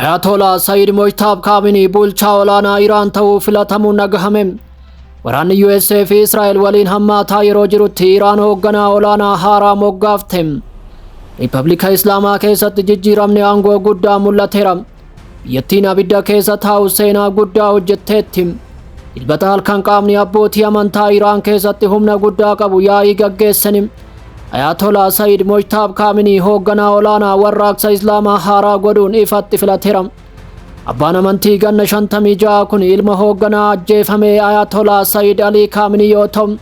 Ayatollah Sayyid Mojtaab Kaaminii bulchaa olaanaa Iraan ta'uu filatamuun dhagahame. Waraanni USA fi Israa'el waliin hammaataa yeroo jirutti Iraan hoogganaa olaanaa haaraa moggaafte. Riippablika Islaamaa keessatti jijjiiramni aangoo guddaa mul'ateera. Biyyattiin abidda keessa taa'u seenaa guddaa hojjetteetti. Dilbata halkan qaamni abbootii amantaa Iraan keessatti humna guddaa qabu yaa'ii gaggeessani. Ayatollah Sayyid Mojtaab Kaaminii hoogganaa olaanaa warraaqsa Islaamaa haaraa godhuun ifatti filateera. Abbaan amantii ganna 56 kun ilma hoogganaa ajjeefame Ayatollah Sayyid Alii Kaaminii yoo ta'u,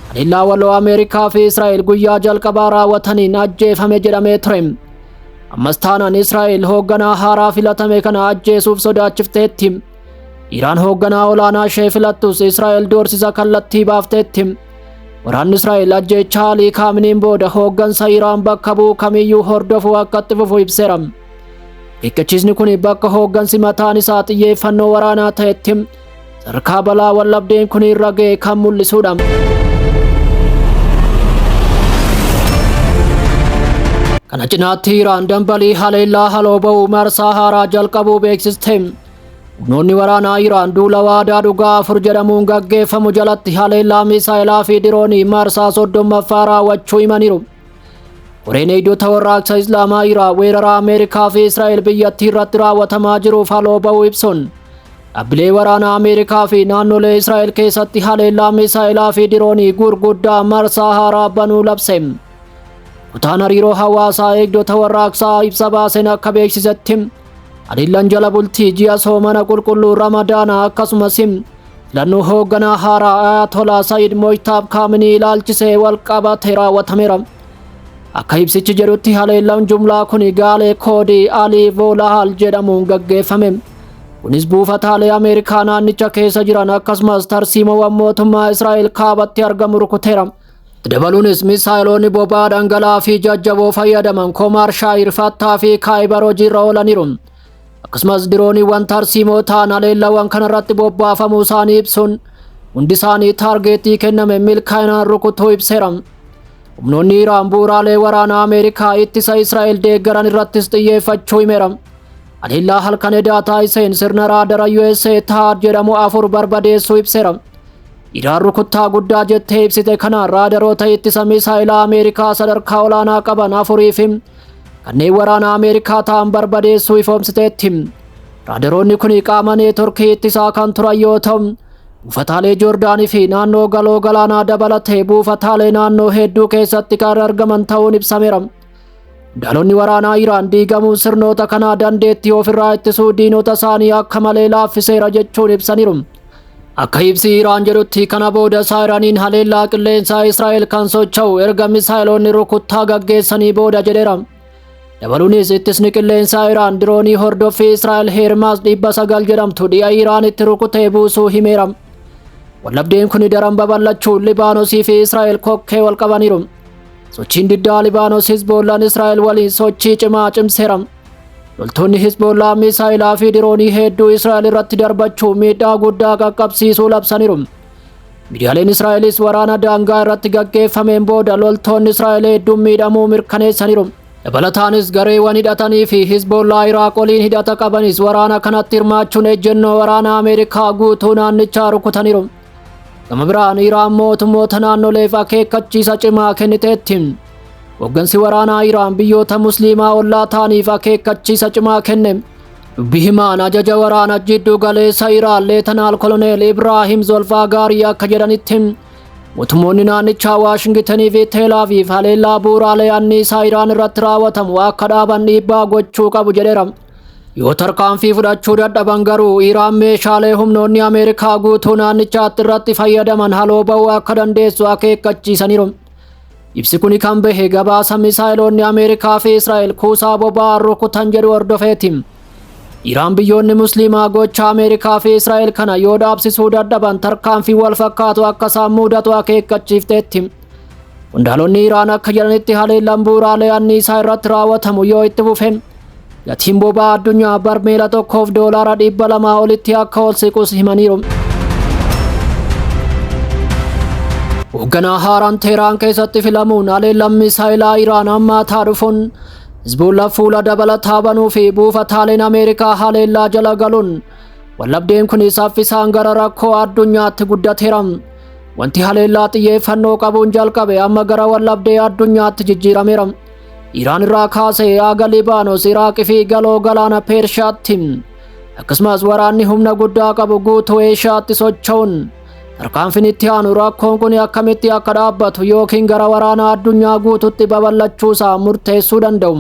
haleellaa waloo Ameerikaa fi Israa'el guyyaa jalqabaa raawwataniin ajjeefame jedhamee ture. Ammas taanaan Israa'el hoogganaa haaraa filatame kana ajjeesuuf sodaachifteetti. Iraan hoogganaa olaanaa ishee filattus Israa'el doorsisa kallattii baafteetti. Waraanni Israa'el ajjeechaa Alii Kaaminiin booda hooggansa Iraan bakka bu'u kamiyyuu hordofuu akka itti fufu ibseera. Akeekkachiisni kun bakka hooggansi mataan isaa xiyyeeffannoo waraanaa ta'etti sadarkaa balaa wallabdeen kun irra ga'e kan mul'isudha. Kana cinaatti Iraan dambalii haleellaa haloo ba'uu marsaa haaraa jalqabuu beeksiste. Humnoonni waraanaa Iraan duula waadaa dhugaa 4 jedhamuun gaggeeffamu jalatti haleellaa misaa'ilaa fi diroonii marsaa 30ffaa raawwachuu himaniiru. Koreen eegdota warraaqsa Islaamaa Iraan weerara Ameerikaa fi Israa'el biyyattii irratti raawwatamaa jiruuf haloo ba'uu ibsuun dhaabbilee waraanaa Ameerikaa fi naannolee Israa'el keessatti haleellaa misaa'ilaa fi diroonii gurguddaa marsaa haaraa banuu labse. Kutaan hariiroo hawaasaa eegdota warraaqsaa ibsa baaseen akka beeksisetti haleellaan jala bultii ji'a soomana qulqulluu Ramadaanaa akkasumas filannoo hoogganaa haaraa Ayatollah Sayyid Mojtaab Kaaminii ilaalchisee wal qabate raawwatameera. Akka ibsichi jedhutti haleellaan jumlaa kun gaalee koodii Alii Voolahal jedhamuun gaggeeffame. Kunis buufataalee Ameerikaa naannicha keessa jiran akkasumas tarsiimoowwan mootummaa Israa'el kaabatti argamu rukuteera. Dabaluunis misaayiloonni boba'aa dhangala'aa fi jajjaboo fayyadaman Komaar Shaayir, Fattaa fi Kaayibar hojiirra oolaniiru. Akkasumas dirooniiwwan tarsiimoo ta'an haleellawwan kanarratti bobbaafamuu isaanii ibsuun hundi isaanii taargeetii kenname milkaa'inaan rukutuu ibseera. Humnoonni Iraan bu'uuraalee waraanaa Ameerikaa ittisa Israa'el deeggaran irrattis xiyyeeffachuu himeera. Haleellaa halkan edaa taasiseen sirna raadara USA THAAD jedhamu 4 barbadeessuu ibseera. Iraan rukuttaa guddaa jettee ibsite kanaan raadaroota ittisa misaa'ilaa Ameerikaa sadarkaa olaanaa qaban 4 fi kanneen waraana Ameerikaa ta'an barbadeessuu ifoomsiteetti. Raadaroonni kun qaama neetworkii ittisaa kan turan yoo ta'u, buufataalee Joordaanii fi naannoo galoo galaanaa dabalatee buufataalee naannoo hedduu keessatti kan argaman ta'uun ibsameera. Qondaalonni waraanaa Iraan diigamuun sirnoota kanaa dandeettii ofirraa ittisuu diinota isaanii akka malee laaffiseera jechuun ibsaniiru. Akka ibsi Iraan jedhutti kana booda saayiraniin haleellaa qilleensaa Israa'el kan socho'u erga misaayiloonni rukuttaa gaggeessanii booda jedheera. Dabaluunis ittisni qilleensaa Iraan diroonii hordoffii Israa'el Heermaas 900 jedhamtu dhi'a Iraanitti rukutee buusuu himeera. Wallabdeen kun daran babal'achuun Libaanosii fi Israa'el kokkee wal qabaniiru. Sochiin diddaa Libaanos Hizboollaan Israa'el waliin sochii cimaa cimseera. Loltoonni Hizboollaa misaayilaa fi diroonii hedduu Israa'el irratti darbachuu miidhaa guddaa qaqqabsiisuu labsaniiru. Miidiyaaleen Israa'elis waraana daangaa irratti gaggeeffameen booda loltoonni Israa'el hedduun miidhamuu mirkaneessaniiru. Dabalataanis gareewwan hidhatanii fi Hizboollaa Iraaq waliin hidhata qabanis waraana kanatti hirmaachuun ejjennoo waraana Ameerikaa guutuu naannichaa rukutaniiru. Gama biraan Iraan mootummoota naannoleef akeekkachiisa cimaa kenniteetti. Hooggansi waraanaa Iraan biyyoota Musliimaa ollaa ta'aniif akeekkachiisa cimaa kenne. Dubbi himaan ajaja waraana jiddu galeessa Iraan Leetanaal Koloneel Ibraahim Zolfaagaarii akka jedhanitti mootummoonni naannichaa Waashingitenii fi Teel Aviv haleellaa bu'uuraalee anniisaa Iraan irratti raawwatamu akka dhaaban dhiibbaa gochuu qabu jedheera. Yoo tarkaanfii fudhachuu dadhaban garuu Iraan meeshaalee humnoonni Ameerikaa guutuu naannichaatti irratti fayyadaman haloo ba'uu akka dandeessu akeekkachiisaniiru. Ibsi kun kan bahe gabaasa misaayiloonni Ameerikaa fi Israa'el kuusaa boba'aa rukutan jedhu hordofeeti. Iraan biyyoonni Musliimaa gocha Ameerikaa fi Israa'el kana yoo dhaabsisuu dadhaban tarkaanfii wal fakkaatu akka isaan mudatu akeekkachiifteetti. Qondaalonni Iraan akka jedhanitti haleellaan bu'uuraalee anniisaa irratti raawwatamu yoo itti fufe gatiin boba'aa addunyaa barmeela tokkoof $200 olitti akka ol siqus himaniiru. Hoogganaa haaraan Teheraan keessatti filamuun haleellaan misaayilaa Iraan hammaataa dhufuun Hizbuullah fuula dabalataa banuu fi buufataaleen Ameerikaa haleellaa jala galuun wallabdeen kun saffisaan gara rakkoo addunyaatti guddateera. Wanti haleellaa xiyyeeffannoo qabuun jalqabe amma gara wallabdee addunyaatti jijjiirameera. Iraan irraa kaasee haga Libaanos, Iraaqii fi galoo galaana Peershaatti, akkasumas waraanni humna guddaa qabu guutuu Eeshiyaatti socho'uun, tarkaanfiin itti aanu rakkoon kun akkamitti akka dhaabbatu yookiin gara waraana addunyaa guututti babal'achuusaa murteessuu danda'u.